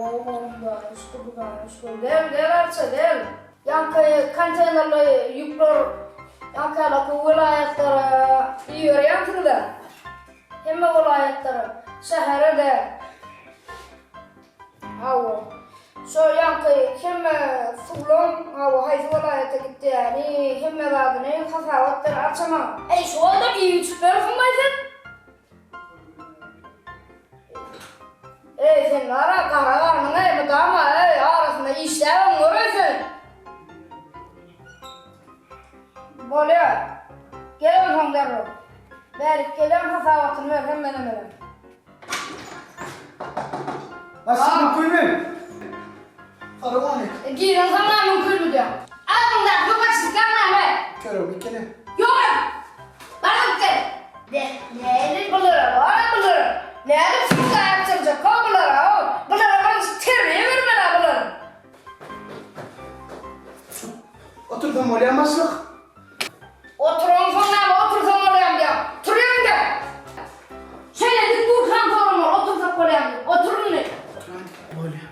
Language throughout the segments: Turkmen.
Hudaýa şükür, Hudaýa şükür. Gel, gel Arça, gel. Ýaňky konteýnerli ýükler ýaňky welaýatlara iberýänsiňiz-ä. Hemme welaýatlara, şähere-de. Hawa. Şo ýaňky hemme suwlaň, hawa, haýsy welaýata gitýäni, hemme zadyny hasabat ber Arça maňa. Eý, şu wagtam iýip-içip ýörsüňmi sen? Eý, sen bar-a, gara garnyň-eý, mydama-eý, arasynda işläbem gör-eý sen. Bolýar. Gel onsoň derrew. Bärik gelýän hasabatyny ber hemme nemeden. Başlyk mümkinmi? Salam aleýkum. Giren saňa mümkinmi diýýän. Agzyňdaky başlyklar näme? Çörek ikili. Ýok! Baryp gel. Ne, nädip bulara, bar bulara. Nädip suwda aýtjak ho bulara, ho. Bulara birinji terbiýe bermeli bulara. Otursam bolýarmy başlyk? Oturansoň näme otursaň bolýamy diýýän. Tur ýeriňden. Şeýle dik dursaň soranlar otursak bolýamy diýip. Otur indi. Bolýar.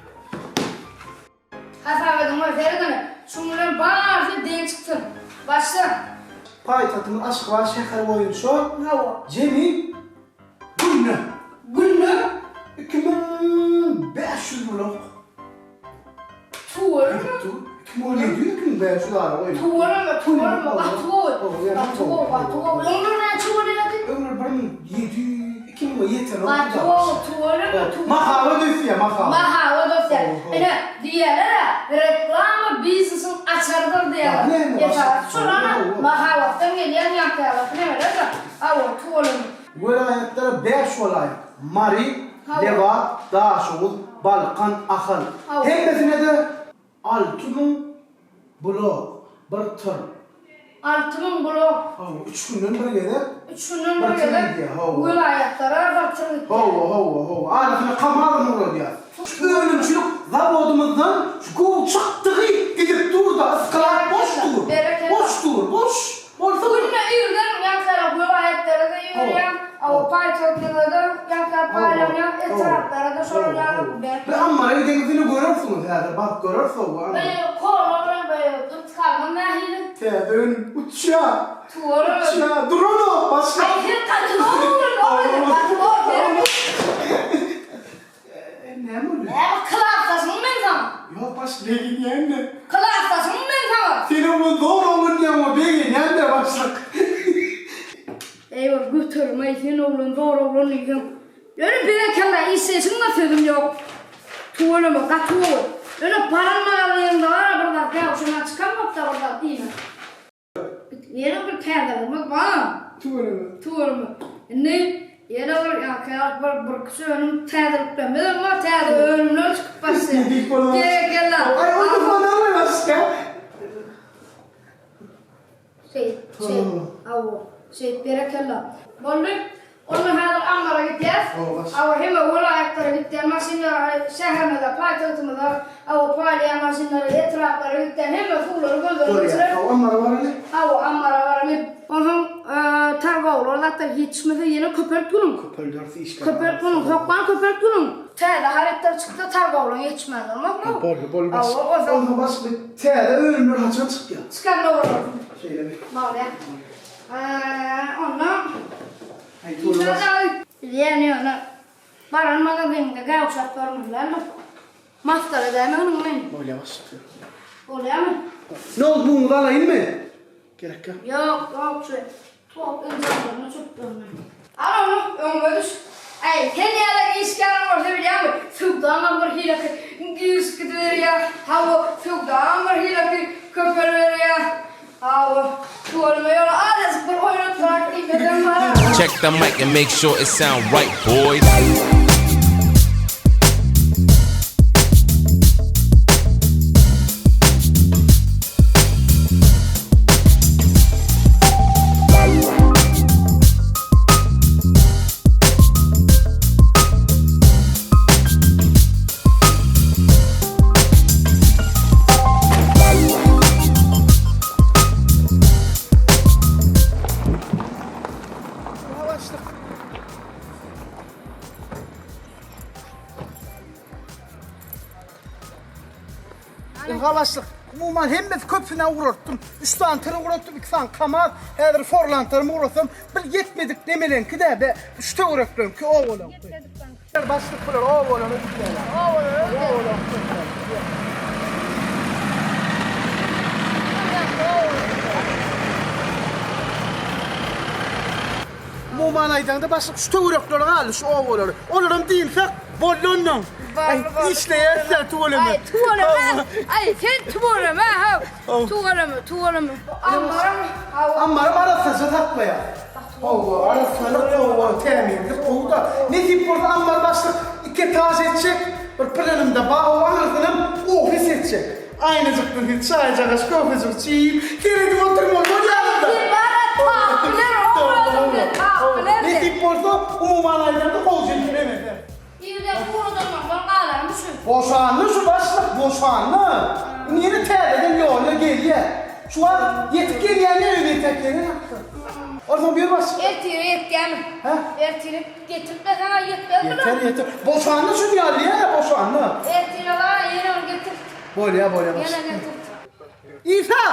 Hasap ediň we serediň. Şuň bilen barysy deň çyksyn. Başla. Paýtagtymyz Aşgabat şäheri boýunça Hawa. jemi günde. Günde? 2500 blok. Tüweleme. 2700, 2500 ara goýun. Tüweleme, tüweleme, gaty gowy. Gaty gowy, gaty gowy. Öňler näçe bolýardy? Öňler 1700, 2000 ýetenok. Gaty gowy, tüweleme, tüweleme. Mahabat ösýär, mahabat. Mahabat ösýär. Ine, diýýärler-ä, reklama biznesiň açarydyr diýýärler. Esasy şol ana, mahabatdan gelýän ýagdaýlar nämeler-de. Hawa, tüweleme. Welaýatlara bäş welaýat, Mary, Lebap, Daşoguz, Balkan, Ahal. Hemmesine-de 6000 blok, bir tyr. 6000 blok. Hawa, üç günden bir gezek. Üç günden bir gezek welaýatlara bir tyr gitýär. Hawa, hawa, hawa. Arasyna KAMAZ-am ugradýar. Şu önümçilik zawodymyzdan şu gowy çykdygy gidip dur-da, ysgylap boş dur. Boş dur, boş. Bolsa Günde irden ýaňkylara welaýatlara-da iberýän, hawa, paýtagtlara-da ýaňkylar paýlanýar, etraplara-da şolar ýaly Bir ammara gideňizde görersiňiz häzir, baryp göreris hawa. Bi kola bilen bi gyrtykalmyň nähili? Täze önüm uçýar. Tüweleme. Uçýar, duranok başga. Aý sen gaty gowy oglan, gaty gowy. Näme boldy? Näme klasdaşyňmy men saňa? Ýok baş begenýän-de. Klasdaşyňmy men saňa? Sen oglan zor oglan diýýäň we begenýän-de başlyk. Eý bir göterim-eý sen oglan zor oglan diýseň. Ýöne berekella işleýşiňde sözüm ýok. Tüweleme gaty gowy. Ýöne baran magazynyňda bar-a bir zat gäwşemän çykanok-da bir zat diýme. Ýene bir täzeligimiz bar. Tüweleme. Tüweleme. Indi ýene bir ýa bir bir kiçi önüm täzeliklerimiz bar. Täze önümler çykyp başlaýar. Diýip bolar. Berekella. Aý o da başga. Şeý, şeý. Aw, şeý berekella. Boldy. Onda häzir ammara gidýäs. Awa hemme welaýatlara gitýän maşynlar, şäherimize, paýtagtymyza awa paýlaýan maşynlary, etraplara gitýän hemme suwlary gözden geçirer. Bolýar. Awa ammara baraly. Awa ammara baraly. Onsoň targowlar zatlar ýetişmese ýene köpelt günüň. Köpelderis işler. Köpelt günüň, hökman köpelt günüň. Täze harytlar çyksa targowlaň ýetişmän durmazmy? Boldy, boldy baş. Awa onsoň. Onsoň başga täze önümler haçan çykýar? Çykanda bolar. Şeýlemi? Bolýar. Onda Bilýän ýöne baran magazynyňda gäwşap görmeli dälmi? Masgara edäýmeginiň meni. Bolýa başlyk. Bolýamy? Noutbugyňyzy alaýynmy? Gerekkä? Ýok, ýok şu tok enjamlaryny çöplerini. Al ony, öňüme düş. Äý, sen ýaly işgäriň bolsa bilýäňmi, söwdaňam bir hileki girişip gidiberýär. Hawa, söwdaňam bir hileki köpeliberýär. Check the mic and make sure it sound right, boys. Ynha başlyk, umuman hemmesi köpüsini ugratdym. Üç sany tyr ugratdym, iki sany kamaz. Häzir forlantarymy ugratsam, bir ýetmedik nemeleňki-dä, be, şu töwerekleňki, obalaňky. Başlyk bular obalara gidýärler. Obalara Obalara gidýärler. Umuman aýdaňda başlyk şu töwerekleri galdy, şu obalary. Olaram diýilsek boldy ondan. Aý, işleýäris-dä tüweleme. Aý, tüweleme. Aý, sen tüweleme, ha. Tüweleme, tüweleme. Ammaram, Ammaram arassaja saklaýar. Hawa, arassalyk gowy, tämizlik gowy-da. Nesip bolsa Ammar başlyk iki etaž etjek, bir plenumda bar, o aňyrsynam ofis etjek. Aýnajykdan siz çaýjagaş, kofejik içip, seredip oturmaly bolýaňyz-da. Tap biler, oglanım men, tap biler. Nesip bolsa, umuman aýdanda gowja işlemese. Irden ugradanlardan galany şu. Boşandy şu başlyk, boşandy. Indi ýene täzeden ýola gelýär. Şu wagt ýetip gelýän ýeri ýetek ýere ýakdy. Onsoň bir başlyk. Ertire ýetýärmi? Hä? Ertire getirtmeseň-ä ýetmez bular. Ýeter, ýeter. Boşandy şu ýaly ýa, boşandy. Ertire bar, ýene bir getirt. Bolýar, bolýar başlyk. Ýene getirt. Isa!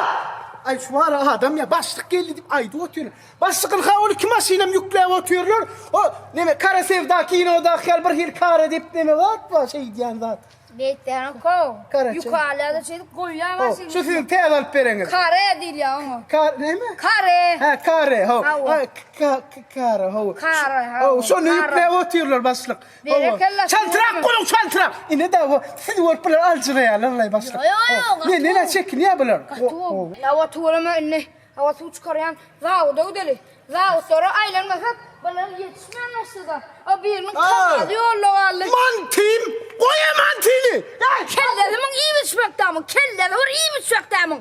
Aý şu ara adam ýa başlyk geldi diýip aýdyp otyr. Başlyk ynha ol iki maşynam ýükläp otyrlar. O neme Kara sevda kinodaky ýaly bir hili kara diýip neme zat bar şeýdýän zat. Beýtdäni kow. Karaçe. Ýük alýar-da şeýdip goýýar maşyny. Şu siziň täze alyp bereňiz. Kare diýilýär oňa. Kar neme? Kare. Ha kare ho. Hawa. Ha ka kare ho. Kare, hawa. Ho şony Kare. ýükläp otyrlar başlyk. Berekella. Çaltrak boluň çaltrak. Ine de bu siz görüp bular aljyraýarlar başlyk. Ýo ýo ýo. Ne ne çekinýär bular. Gaty gowy. Hawa tüweleme indi hawa suw çykarýan zawoda gideli. Zawodlara aýlanmasak bular ýetişmän başlady. O biriniň kamazy ýolda galdy. Mantym! Goýa mantyny! Kellesi muň iýip içmekdä muň kellesi bir iýip içmekdä muň.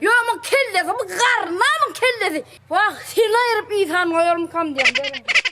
Ýo muň kellesi bu garna muň kellesi. Wah seni aýryp Isany goýarmykam diýýän görüň.